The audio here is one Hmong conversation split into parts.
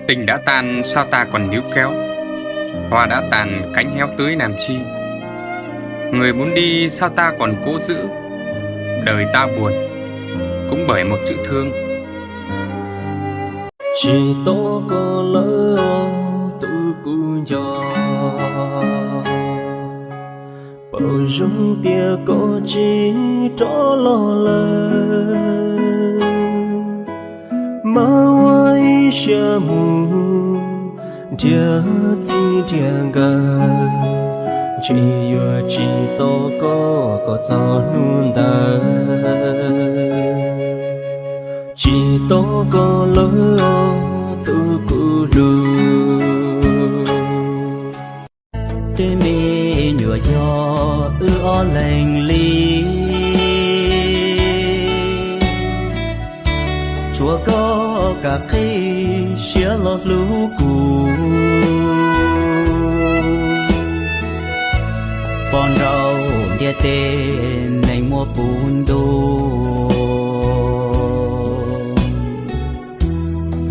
Tình đã tan sao ta còn níu kéo, hoa đã tàn cánh héo tươi làm chi. Người muốn đi sao ta còn cố giữ, đời ta buồn cũng bởi một chữ thương. Tsis tau koj lawm tus kuv nco, paub zoo tias koj tsis rov los lawm. Mas ua ib siab mus nrhiav txij nrhiav nkawm, ntshe yuav tsis tau koj kom txog hnub ntawd. Tsis tau koj lawm tus kuv hlub. Twb me nyuam yog wb ob leeg li, tsuav koj kam qhib siab los hlub kuv. Pom nraum ntiaj teb neeg muaj puv ntuj,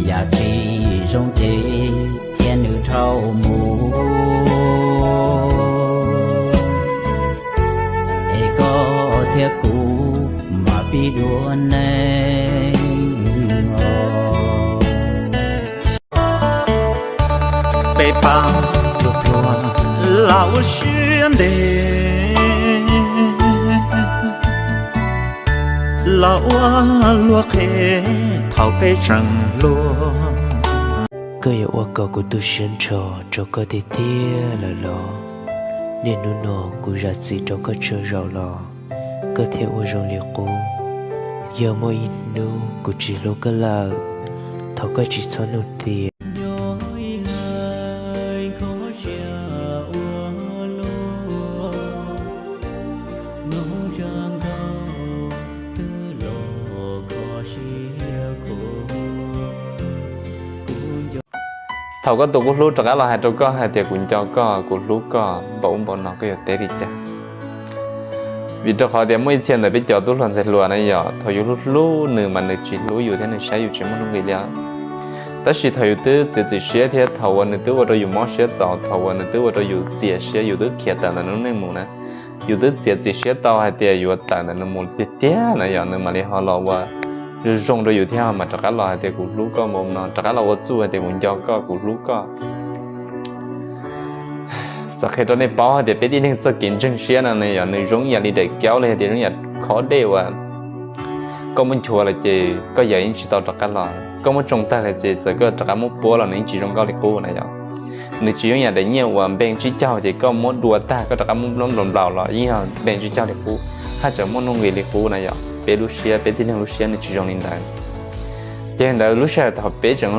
yam tsis zoo ces cia nws dhau mus, es koj thiab kuv mam pib dua neej os. Peb pab pluag pluag los ua siab ntev, los ua luag qhev thaum peb tseem hluas. Koj yuav ua kom kuv tu siab nrho rau koj tiag tiag lawm los? Niaj hnub no kuv zam txim rau koj tsawg zaus los koj thiaj ua zoo li qub. Yog muaj ib hnub kuv tsis hlub koj lawm, thov koj tsis txhob nug tias. Thaum koj tus qub hlub rov qab los hais rau koj hais tias kuv nco koj, kuv hlub koj npaum ub npaum no, koj yuav teb li cas? Vim rau qhov tias muaj ib txhia ntawm peb cov tub hluas ntxhais hluas na yom, thaum yus hlub hlub nws mas nws tsis hlub yus thiab nws saib yus tsis muaj nuj nqis li. Tab sis thaum yus twb txiav txim siab thiab thaum uas nws twb ua rau yus mob siab txaus, thaum uas nws twb ua rau yus txias siab, yus twb khiav tawm ntawm nws lub neej mus na, yus twb txiav txim siab tau hais tias yuav tawm ntawm nws mus tiag tiag na yom, nws mam li ho los ua zoo zoo rau yus thiab mas rov qab los hais tias kuv hlub koj npaum no, rov qab los ua txuj hais tias kuv nco koj, kuv hlub koj. Xav qhia rau nej paub hais tias peb tib neeg txoj kev ntseeg siab no ne yom, nws zoo ib yam li daim kaub los yog tias zoo ib yam khob dej uas koj muab nchuav lawm ces koj yam yeej tsis tau rov qab los, koj muab tsoo tag lawm ces txawm koj rov qab muab puab los nws yeej tsis zoo nkauj li qub na yom. Nws tsis zoo yam daim nyiaj uas npe tsib caug ces koj muab dua tag koj rov qab muab nplaum nplaum los yeej yog npe tsib caug li qub, haj tseem muaj nuj nqis li qub na yom. Peb lub siab, peb tib neeg lub siab nws tsis zoo li ntawd. Ces ntawd lub sij hawm thaum peb tseem